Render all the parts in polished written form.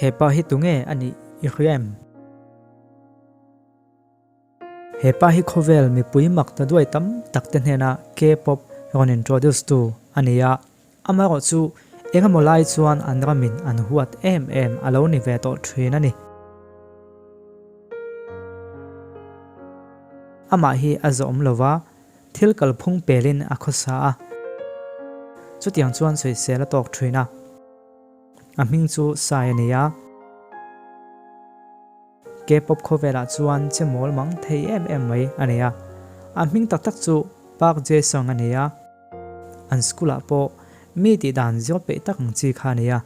Hepa hi tunge a nih i hria em? Hepa hi khawvel mipui mak ta duai tam tak te hnena K-pop rawn introduce tu a ni a, amaherawhchu engemaw lai chuan an ramin an huat em em a lo ni ve tawh thin a ni. Amah hi a zawm lova, thil kalphung pelin a khawsa a, chutiang chuan sawisel a tawk thin a. A hming chu Sai a ni a. K-pop khawvelah chuan che mawl mang thei em em mai a ni a. A hming tak tak chu Park Jae-sung a ni a. An school-ah pawh mi tih dan zir peih tak ang chi kha a ni a.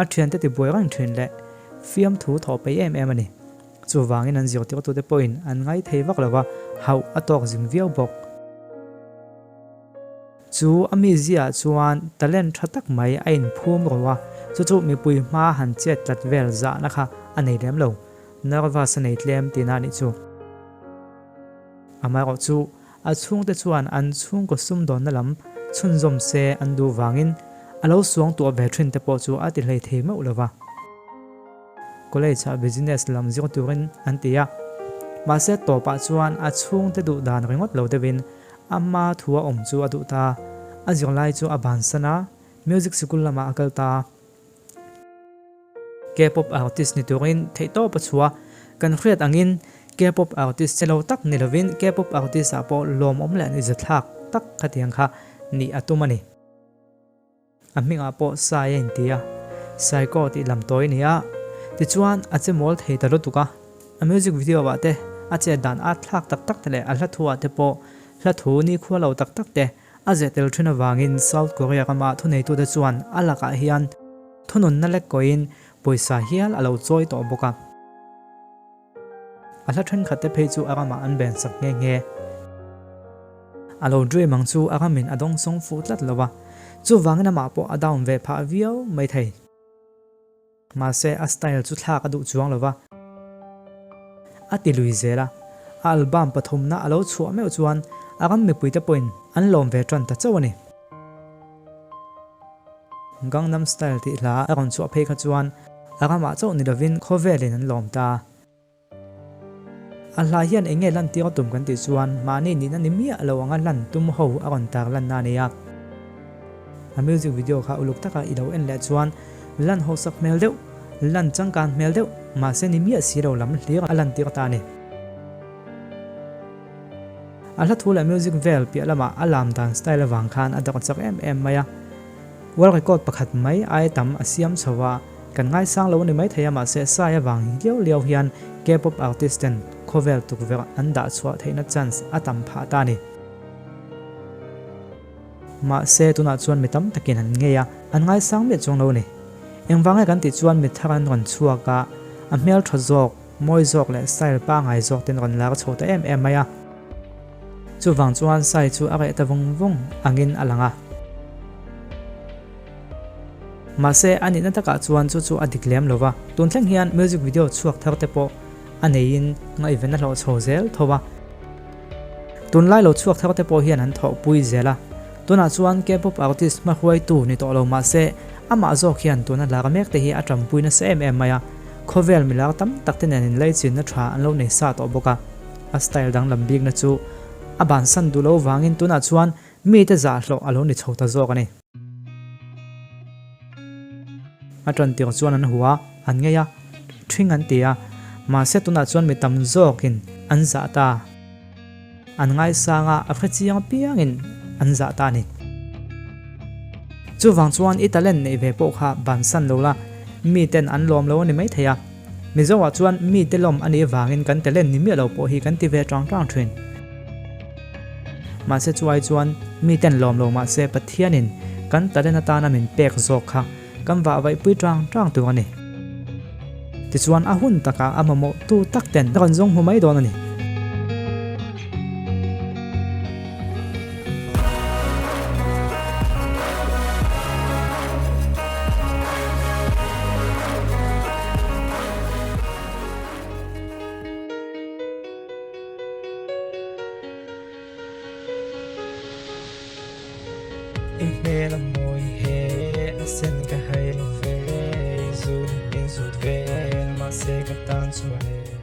A thiante tibuai reng thin leh fiamthu thawh peih em em a ni. Chuvangin an zirtirtute pawhin an ngaithei vak lo va, hauh a tawk zing viau bawk. Chu a mizia chuan talent tha tak mai a inphum ro a, chu chu mipui hma han chet tlat vel zahna kha a nei lem lo, nervous a nei tlem tihna a nih chu. Amaherawhchu, a chhungte chuan an chhungkaw sumdawnna lam chhunzawm se an duh vangin a lo suang tuah ve thin te pawh chu a ti hlei thei meuh lo va. College ah business lam zir turin an ti a, mahse tawpah chuan a chhungte duh dan ringawt lo deuhin Ama thua awm chu a duh ta. A zirlai chu a bansan a, music sikul lamah a kal ta. K-pop artist ni turin theihtawp a chhuah. Kan hriat angin K-pop artist che lo tak ni lovin K-pop artist ah pawh lawmawm leh an izathlak tak khatiang kha nih a tum a ni. A hmingah pawh Sai a inti a, Saiko tih lam tawi a ni a, tichuan a che mawl thei ta lutuk a. A music video ah te, a chet dan at thlak tak tak te leh a hla thu ah te pawh hla thu nikhua lo tak tak te a zeh tel thin avangin South Korea rama thuneitute chuan a lakah hian thununna lek kawiin pawisa hial a lo chawi tawh bawk a. A hla thenkhat te phei chu a ramah an ben sak nghe nghe. A lo dream ang chu a ramin a dawng sawng fuh tlat lo a, chuvangin amah pawh a down ve phah viau mai thei. Mahse a style chu thlak a duh chuang lo va. A ti lui zel a, a album pathumna a lo chhuah meuh chuan a ram mipuite pawhin an lawm ve tan ta chauh a ni. Gangnam Style tih hla a rawn chhuah phei kha chuan a ramah chauh ni lovin khawvelin an lawm ta. A hla hian eng nge lantir a tum kan tih chuan mahni nihna ni miah lo anga lan tum ho a rawn tar lanna a ni a. A music video kha uluk taka i lo en leh chuan lan hausak hmel deuh, lan changkan hmel deuh, mahse ni miah si lo lam hlir a lantir ta a ni. A hla thu leh music vel piah lamah a lam dan style avang khan a dawk chak em em mai a. World record pakhat mai ai tam a siam chho a, kan ngaisang lo a ni maithei a mahse Sai avang liau liau hian K-pop artist ten khawvel tukverh an dah chhuah theihna chance a tam phah ta a ni. Mahse tunah chuan mi tam takin an ngei a, an ngaisang miah chuang lo a ni. Engvang nge kan tih chuan mi thar an rawn chhuak a, a hmeltha zawk, Mawi zawk leh style pangai zawk ten rawn lar chho ta em em mai a. Chuvang chuan Sai chu a reh ta vung vung angin a lang a. Mahse a nihna takah chuan chu chu a dik lem lo va, tun thleng hian music video chhuak thar te pawh a neiin ngaihven a hlawh chho zel tho a. Tunlai lo chhuak thar te pawh hian an thawhpui zel a. Tunah chuan K-pop artist hmahruaitu ni tawh lo mahse, amah zawk hian tuna lar mek te hi a tampui nasa em em mai a, khawvel milar tam tak te nen inlaichinna tha an lo nei sa tawh bawk a. A style danglam bikna chu a bansan duh lo vangin tunah chuan mite zahhlawh a lo ni chho ta zawk a ni. A tantir chuan an hua, an ngei a, ṭhing an ti a, mahse tunah chuan mi tam zawkin an zah ta. An ngaisang a, a hre chiang apiangin an zah ta a ni. Chuvang chuan i talent neih ve pawh kha bansan lo la, miten an lawm lo a ni maithei a. Mizoah chuan mite lawm a nih vangin kan talent ni miah lo pawh hi kan ti ve tang tang thin. Mahse chuai chuan miten lawm lo mahse Pathianin kan talent atana min pek zawk kha kan vah vaihpui tang tang tur a ni. Tichuan a hun takah a mamawhtu tak ten a rawn zawng hmu mai dawn a ni. I hmel a mawi he a sen ka hai lo ve. ka tan chuan e.